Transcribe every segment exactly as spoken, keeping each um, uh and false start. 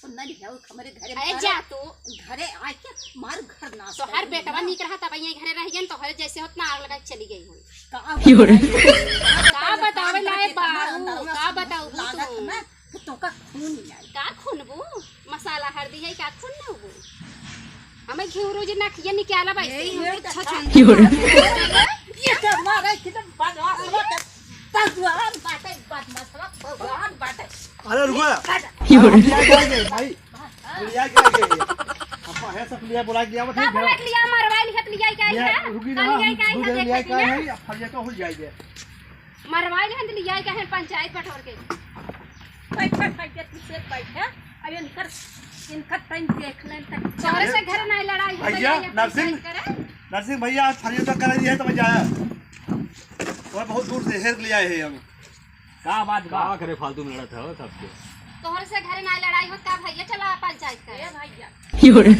ना लियाओ हमरे घरे में। अरे जा तू। घरे आके मार घर नाश कर देबू ना। तोहर बेटवा नीक रहा तब यहीं घरे रह गए, तोहरे जैसे होत ना आग लगा के चली गई हम। का क्यों रे? बताई? का बतावे लाए बाबू, का बताऊ तू? लागत ना कि तोका खून ही आई। का खूनबू? मसाला हर दी है, का खून ना होबू? हमें घिउ रोज ना खिया निकाला बाई से। क्यों रे? ये तो मारे कि तो बदमाश बाटे, बदमाश बाटे। अरे रुको। क्यों रे? हम लिया के आएंगे भाई। लिया के आएंगे। अब है सब लिया, बुला के लिया, का बुला के लिया, मरवाई लिखत लिया के आई है? रुकी ना, लिया के आई है, लिया के आई है, अब फरिया तो हो जाएंगे। मरवाई लेहन त लियाई कहे पंचायत बटोर के। बैठे, बैठे, तू से बैठे। अब इनकर, इनकर टाइम देख ले, इनकर तोहरे से घर ना लड़ाई हो भैया, जाए, नरसिंह, पंचायत करे। नरसिंह भैया, आज फरिया तो कर रही है, तो मैं जाया। तो बहुत दूर से हेर लिया है हम। का बात बा? का करे फालतू में लड़त हो सबके? तोहरे से घर ना लड़ाई हो, का भैया चला पंचायत करे। ए भैया। क्यों रे?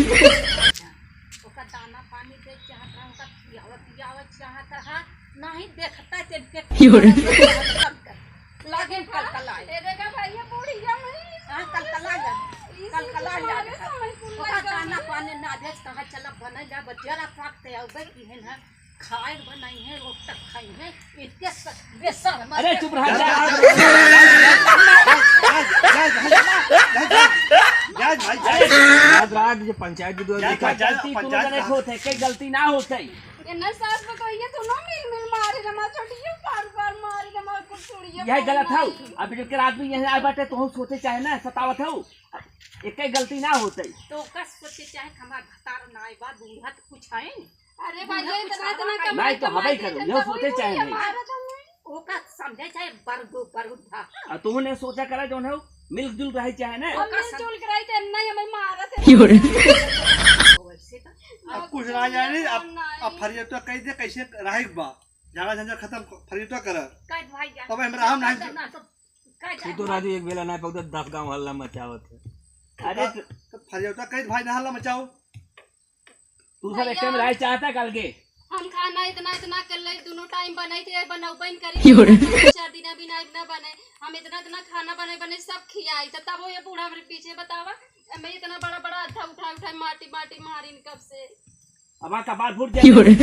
ओकर दाना पानी दे चाहत रहा, ओकर खियावत पियावत चाहत रहा, नहीं देखता तेन के। क्यों रे? लागे कलकलाए। ए देखा भैया, बुढ़िया में। हाँ, कलकला जा। इसी कलकला जा। तुम्हारे समझ में ओकर नहीं दाना आवे। पानी ना दे, कहा चला बने जा, बच्चा रख रख के आवे की है ना, खाए बनाई है, रोज तक खाई है, इनके स-, बेसर हमारे अरे चुप रहा जा। राज, राज, ये पंचायत की दुआ जा, देखा, जा, जा, गलती तू पंचायत लोगन का। होत है, कई गलती ना होत है। ये ना सास बतोइए, दोनों मिल मिल मारे रे, हमार छोटियो बार बार मारे रे, हमार कुछ छोड़िए यह बार गलत है। मारे। अब जब के आदमी यहाँ आए बाटे, तो हम सोचे चाहे ना, सतावत है। एक ही गलती ना होते। तो का सोचे चाहे, हमार भतार ना आए बा, बूढ़ा तो कुछ है नहीं। अरे भाई, ये इतना, इतना कमाई, नहीं तो हवे कमाई करो, देते, यह तब सोचे वही चाहे नहीं। हमारा तो नहीं। ओका समझे चाहे बरगो, बरगो था। आ, तूने सोचा करा, जौन है, मिलजुल रहे चाहे ना। हम ओका सम- मिलजुल के रही थे, नहीं हमें मारा थे। क्यों रे? वैसे तो अब कुछ ना जाने, अब, नहीं। अब फरियतवा कह दे, कैसे रहे बा। झगड़ा झंझट खत्म, फरियतवा करा। कह भाई जा। तब हमरा हम कह नहीं ना, तो कह तू तो जा। राजू एक बेला ना पकड़, दस गांव हल्ला मचावत है। अरे तो, तो फरियतवा कह भाई ना हल्ला मचाओ। तू सब एक भैया। टाइम रहे चाहता कल के? हम खाना इतना, इतना कर ले, दोनों टाइम बनाई थे, बनाऊ बन करी, क्यों रे? चार दिन अभी ना, ना बने। हम इतना, इतना खाना बने, बने सब खियाई, तो तब वो ये बूढ़ा हमरे पीछे बतावा, मैं इतना बड़ा, बड़ा अद्धा उठाई, उठाई माटी, माटी मारिन कब से। अब आ कपार फूट जाए। क्यों रे?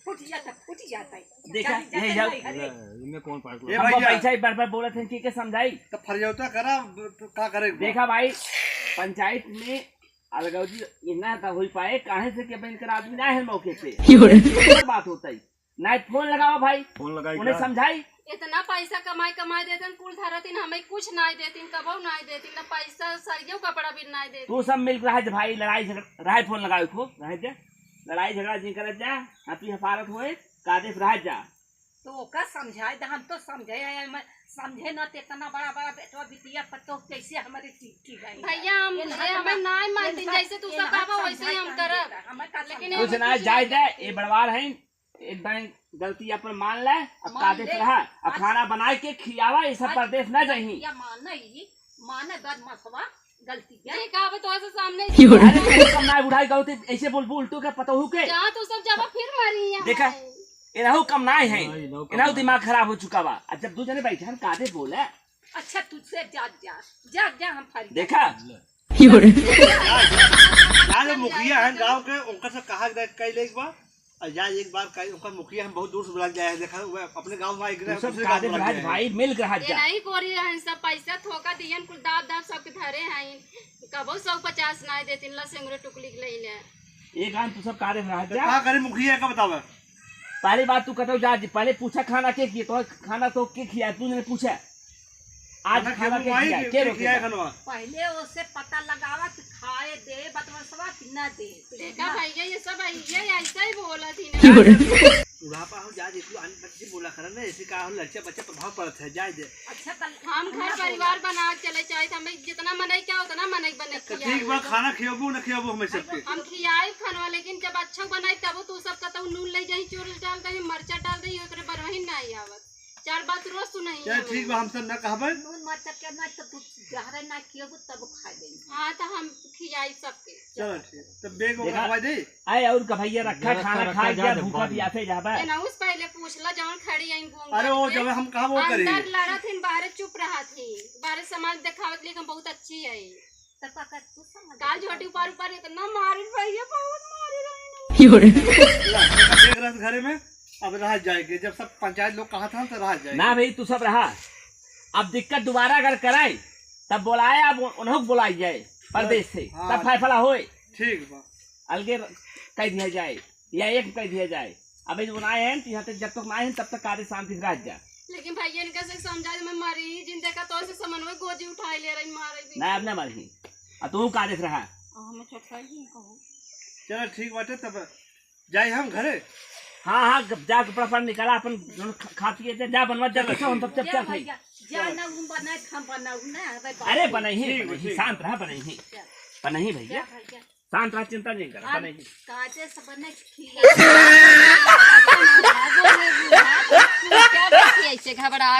फूट जाता, फूट जाता है। देखा, जल्दी यही जाता जाओ। नहीं, अरे। इनमें कौन पागल? ए अब भैया। पैसा ही बार बार बोलत हैं, के, के समझाई? तो फरियौता करा, तो का करे? देखा भाई, पंचायत में अलगौजी इतना तो हो ही पाए, काहे से कि अब इनकर आदमी ना है मौके पे। क्यों रे? और बात होता है, ना फोन लगावा भाई, फोन लगाई उन्हें का? समझाई। इतना पैसा कमाई, कमाई देते हैं, कुल धरतीन, हमें कुछ ना देतीन, कबो ना देतीन, ना पैसा, सरियो कपड़ा भी ना देतीन। तू सब मिल रहा है भाई, लड़ाई झगड़ा रहे, फोन लगावे खूब रहे दे, लड़ाई झगड़ा जिन करत जा, हाथी हफारत होए, कादेफ रह जा। तो ओका समझाए दे, हम तो समझे आए, हम समझे ना ते इतना बड़ा बड़ा बेटवा बिटिया पतो कैसे हमारे की, की गई। भैया, हम, ये ये हमें ना मानती, जैसे तू सब कहबा, वैसे ही हम करब। हमें का लेकिन समझाए? कुछ ना, जाए दे, ये बड़वार है, एक दाई गलती अपन मान ले, अब मान कादेश ले। रहा, अब आज खाना बनाए के खियावा, ये सब आज परदेश ना जाही। या माने ही, माने बदमाशवा गलती के। देखा, अब तो ऐसे सामने अरे, तू कम ना बुढ़ाई गलती, ऐसे बोल, बोल, तू क्या पता हो के? जहाँ तू सब जावा, फिर मारी यहाँ देखा, है। इनहू कम ना है, नहीं, इनहू कम इनहू ना। दिमाग खराब हो चुका बा। अब जब दू जने बैठे हैं, कादे बोले। अच्छा, तुझसे जा, जा, जा, जा, हम फरी देखा? जा, जा, मुखिया हैं गाँव के, उनका से कहा गया, कई लेके बा, और जा एक बार कई, उनका मुखिया हम बहुत दूर से बुला के आए हैं, देखा, वो अपने गाँव में एक तू सब कादे बुला के आए हैं। भाई, मिल के हाथ ये जा। नहीं बोरी रहन, सब पैसा थोका दियन, कुल दाब दाब सबके धरे हैं। कबो सौ पचास नाय देतिन, ला सेंगरे टुकली के लइले। ए गान तू सब कारे रहा तो जा। का करे मुखिया का बतावे? पहली बात तू कहते जा जी, पहले पूछा खाना के किए, तो खाना तो के खिया, तू ने पूछा। आज खाना खाना के के भाई खिया, के के रोके खिया बा? खानवा? पहले ओसे पता लगावा कि खाए दे बदमाशवा कि ना दे। देखा भैया, ये सब है, ये ऐसा ही बोला थी ना। क्यों रे? बुढ़ापा हो जा, देखो, अन-, बच्चे बोला करन ना, ऐसे का हो, लड़का बच्चा प्रभाव पड़त है, जाए दे। अच्छा, कल हम घर परिवार बना के चले चाहे, हमें जितना मनई क्या उतना मनई तो खियाए। ठीक बा, खाना खियाबू ना खियाबू हमें सबके? हम खियाए खानवा, लेकिन जब अच्छा बनाई तब तू सब कहता नून ले जाई, चोर डाल दे, मरचा डाल दे, ओकरे बरवही ना आई आवत। चार बात रोज सुनाई चल, है। ठीक बा, हम सब ना कहबे। नून मरचा के ना तो तू जहरे ना खियबू तब खा दे। हाँ, तो हम खियाई सबके। चलो, ठीक। तो बैग वो देखा, रखवा दे। आए और का भैया रखा, खाना खा जा, भूखा प्यासे जाबे। ए ना, उस पहले पूछ ला, जवन खड़ी आई घूम अरे, वो के। जब हम कहा वो करी। अंदर लड़त हिन, बाहरे चुप रहत ही। बाहरे समाज देखावत, लेकिन बहुत अच्छी है। तो का कर, तू समझ काल झोटी ऊपर, ऊपर इतना मारिन भैया, बहुत मारिन रही। बैग रख घरे में। अब रहा जाए के, जब सब पंचायत लोग कहा था तो रहा जाए। ना भाई, तू सब रहा। अब दिक्कत दोबारा अगर कराए, तब बोलाए, अब उन्हों को बुलाई जाए परदेश से, हाँ। तब फैसला होए। ठीक बा। अलगे र-, कह दिया जाए, या एक कह दिया जाए। अब ये जो ना आए हैं, तो यहाँ तक, जब तक ना आए हैं, तब तक कायदे शांति से रह जा। लेकिन भैया, इनका से समझा दे, मैं मरी, जिन देखा तो ऐसे समन में गोजी उठाए ले रही, मारे भी। ना, अब ना मरही। आ तू कायदे से रहा। आ, हमें चोट खाई ही कहूँ। चलो, ठीक बाटे, तब जाई हम घरे। हाँ, हाँ, ग-, जा कपड़ा पहन निकाला, अपन जौन ख-, खा पिए जा, जा बनवा, जा, चलो, कैसे हम सब ठीक। चप जा चप है। भैया, जा ना, उन बनाए, हम बनाऊ ना, अरे अरे, बाप रे। बनही, ठीक बा, बनही, ठीक बा। शांत रहा, बनही। जा। बनही भैया, जा भैया। शांत रहा, चिंता नहीं करा, आप बनही। काजे से बने खिया। क्या देखिए ऐसे घबरा